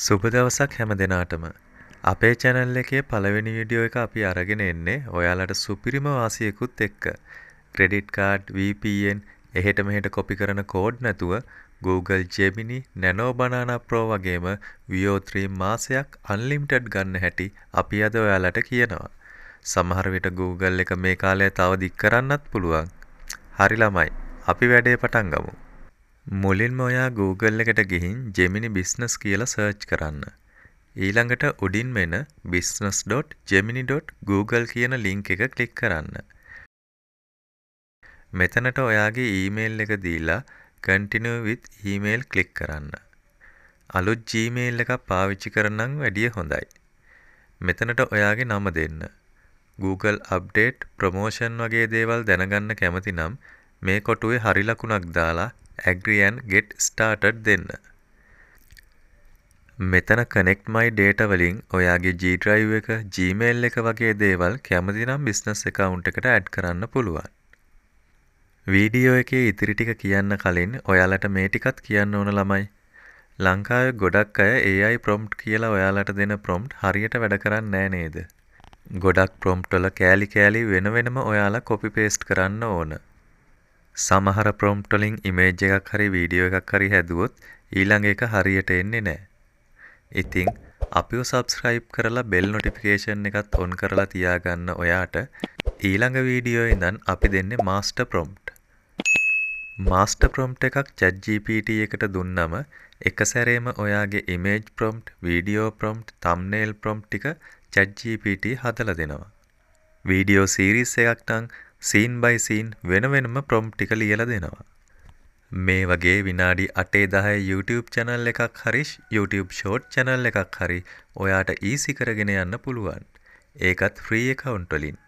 සුබ දවසක් හැම දෙනාටම. අපේ චැනල් එකේ පළවෙනි වීඩියෝ එක අපි අරගෙන එන්නේ ඔයාලට සුපිරිම වාසියකුත් එක්ක. ක්‍රෙඩිට් කාඩ්, VPN, එහෙට මෙහෙට කොපි කරන කෝඩ් නැතුව Google Gemini, Nano Banana Pro වගේම Veo 3 මාසයක් අන්ලිමිටඩ් ගන්න හැටි අපි අද ඔයාලට කියනවා. සමහර විට Google එක මේ කාලය තව දික් කරන්නත් පුළුවන්. හරි ළමයි, අපි වැඩේ පටන් ගමු. මුලින්ම ඔයා Google එකට ගිහින් Gemini Business කියලා සර්ච් කරන්න. ඊළඟට උඩින්ම එන business.gemini.google කියන ලින්ක් එක ක්ලික් කරන්න. මෙතනට ඔයාගේ ඊමේල් එක දීලා Continue with email click කරන්න. අලුත් Gmail එකක් පාවිච්චි කරනම් වැඩිය හොඳයි. මෙතනට ඔයාගේ නම දෙන්න. Google update, promotion වගේ දේවල් දැනගන්න කැමති නම් මේ කොටුවේ හරි ලකුණක් දාලා Agree and get started දෙන්න. මෙතන Connect my data වලින් ඔයාගේ G Drive එක, Gmail එක වගේ දේවල් කැමති නම් බිස්නස් ඇකවුන්ට් එකට ඇඩ් කරන්න පුළුවන්. වීඩියෝ එකේ ඉතිරි ටික කියන්න කලින් ඔයාලට මේ ටිකත් කියන්න ඕන ළමයි. ලංකාවේ ගොඩක් අය AI prompt කියලා ඔයාලට දෙන ප්‍රොම්ප්ට් හරියට වැඩ කරන්නේ නෑ නේද? ගොඩක් ප්‍රොම්ප්ට් වල කෑලි කෑලි වෙන වෙනම ඔයාලා කොපි පේස්ට් කරන්න ඕන. සමහර ප්‍රොම්ප්ට් වලින් ඉමේජ් එකක් හරි වීඩියෝ එකක් හරි හැදුවොත් ඊළඟ එක හරියට එන්නේ නෑ. ඉතින් අපිව සබ්ස්ක්‍රයිබ් කරලා බෙල් නොටිෆිකේෂන් එකත් ඔන් කරලා තියාගන්න. ඔයාට ඊළඟ වීඩියෝ ඉඳන් අපි දෙන්නේ මාස්ටර් ප්‍රොම්ප්ට්. මාස්ටර් ප්‍රොම්ප්ට් එකක් ChatGPT එකට දුන්නම එක සැරේම ඔයාගේ image prompt, video prompt, thumbnail prompt ටික ChatGPT හදලා දෙනවා. වීඩියෝ සීරීස් එකක් නම් සීන් බයි සීන් වෙන වෙනම ප්‍රොම්ප්ට් ටික ලියලා දෙනවා. මේ වගේ විනාඩි 8 10 YouTube channel එකක් හරි YouTube short channel එකක් හරි ඔයාට ඊසි කරගෙන යන්න පුළුවන්. ඒකත් ෆ්‍රී ඇකවුන්ට් වලින්.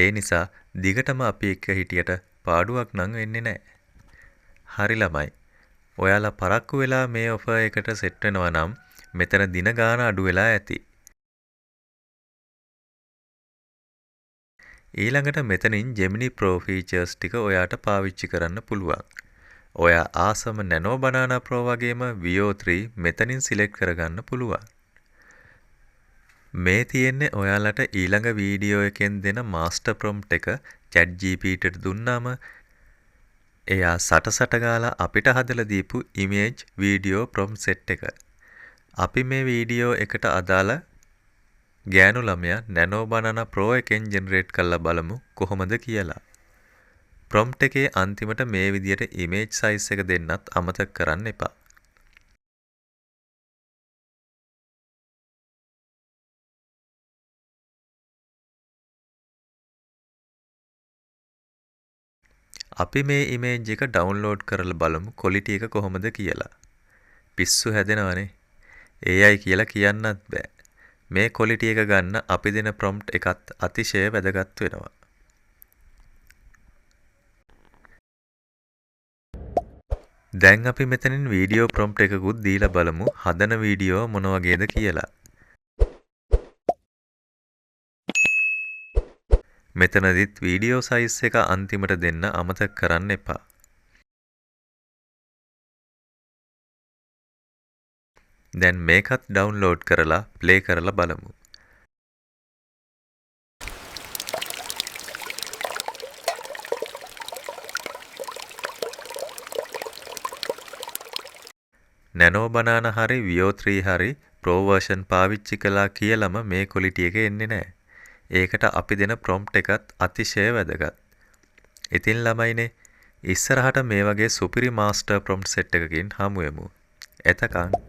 ඒ නිසා දිගටම අපි එක්ක හිටියට පාඩුවක් නම් වෙන්නේ නැහැ. හරි ළමයි. ඔයාලා පරක්කු වෙලා මේ ඔෆර් එකට සෙට් වෙනවා නම් මෙතන දින ගාන අඩු වෙලා ඇති. ඊළඟට මෙතනින් Gemini Pro features ටික ඔයාට පාවිච්චි කරන්න පුළුවන්. ඔයා ආසම Nano Banana Pro වගේම Veo 3 මෙතනින් සිලෙක්ට් කරගන්න පුළුවන්. මේ තියෙන්නේ ඔයාලට ඊළඟ වීඩියෝ එකෙන් දෙන මාස්ටර් ප්‍රොම්ප්ට් එක ChatGPT ට දුන්නාම එයා සට සට ගාලා අපිට හදලා දීපු ඉමේජ්, වීඩියෝ ප්‍රොම්ප්ට් සෙට් එක. අපි මේ වීඩියෝ එකට අදාළ ගෑනු ළමයා Nano Banana Pro එකෙන් ජෙනරේට් කරලා බලමු කොහොමද කියලා. ප්‍රොම්ප්ට් එකේ අන්තිමට මේ විදියට ඉමේජ් සයිස් එක දෙන්නත් අමතක කරන්න එපා. අපි මේ ඉමේජ් එක ඩවුන්ලෝඩ් කරලා බලමු ක්වොලිටි එක කොහොමද කියලා. පිස්සු හැදෙනවනේ. AI කියලා කියන්නත් බෑ. මේ ක්වොලිටි එක ගන්න අපි දෙන ප්‍රොම්ප්ට් එකත් අතිශය වැදගත් වෙනවා. දැන් අපි මෙතනින් වීඩියෝ ප්‍රොම්ප්ට් එකකුත් දීලා බලමු හදන වීඩියෝ මොන වගේද කියලා. මෙතනදිත් වීඩියෝ සයිස් එක අන්තිමට දෙන්න අමතක කරන්න එපා. දැන් මේකත් ඩවුන්ලෝඩ් කරලා ප්ලේ කරලා බලමු. Nano Banana හරි Veo 3 හරි Pro version පාවිච්චි කළා කියලම මේ ක්වොලිටි එක එන්නේ නෑ. ඒකට අපි දෙන ප්‍රොම්ප්ට් එකත් අතිශය වැදගත්. ඉතින් ළමයිනේ, ඉස්සරහට මේ වගේ සුපිරි මාස්ටර් ප්‍රොම්ප්ට් සෙට් එකකින් හමු වෙමු. එතකන්